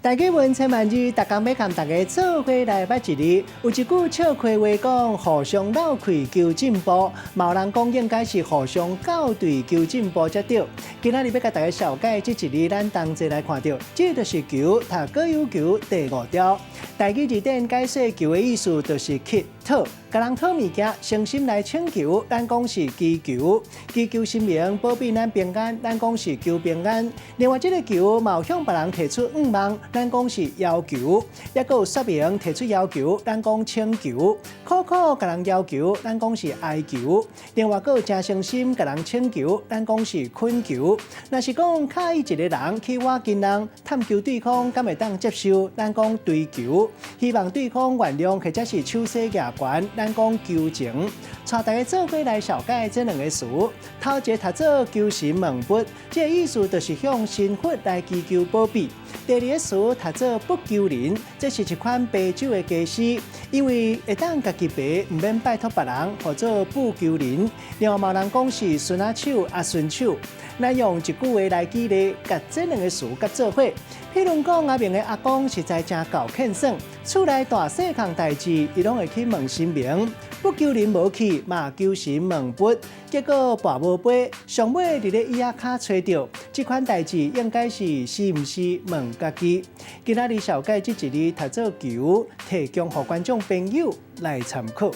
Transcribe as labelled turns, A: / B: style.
A: 大家問千萬字，逐工欲共大家做伙來捌一字。有一句笑詼話講，互相鬥氣求進步，嘛有人講應該是互相校對求進步才對。今仔日欲共大家紹介這一字，咱同齊來看著，這就是求，讀高有求第五條。台語字典解釋求的意思，就是乞討，共人討物件，誠心來請求，咱講是祈求，祈求神明保庇咱平安，咱講是求平安。另外，這个求嘛有向別人提出願望，咱講是要求，抑閣有說明提出要求，咱講請求，苦苦共人要求，咱講是哀求。另外，閣有誠誠心共人請求，咱講是懇求。若是講敲伊一个人去倚近人，探求對方敢會當接受，咱講追求。希望對方原諒或者是手勢舉懸，咱講求情。帶大家做伙來紹介這兩个詞，頭一个讀做求神問佛，這个意思就是向神佛來祈求保庇。第二个詞讀做不求人，這是一款白酒的家私，因為會當家己白，毋免拜託別人，號做不求人。另外嘛有人講是孫仔手、仔孫手。咱用一句話來舉例，共這兩个詞結做伙。譬如講，阿明的阿公實在誠厚欠耍，厝內大細項代誌，伊攏會去問神明，不求人無去，嘛求神問佛，結果跋無杯，上尾佇咧椅仔跤揣著。這款代誌應該是是毋是問家己？今仔日紹介這一字讀做求，提供予觀眾朋友來參考。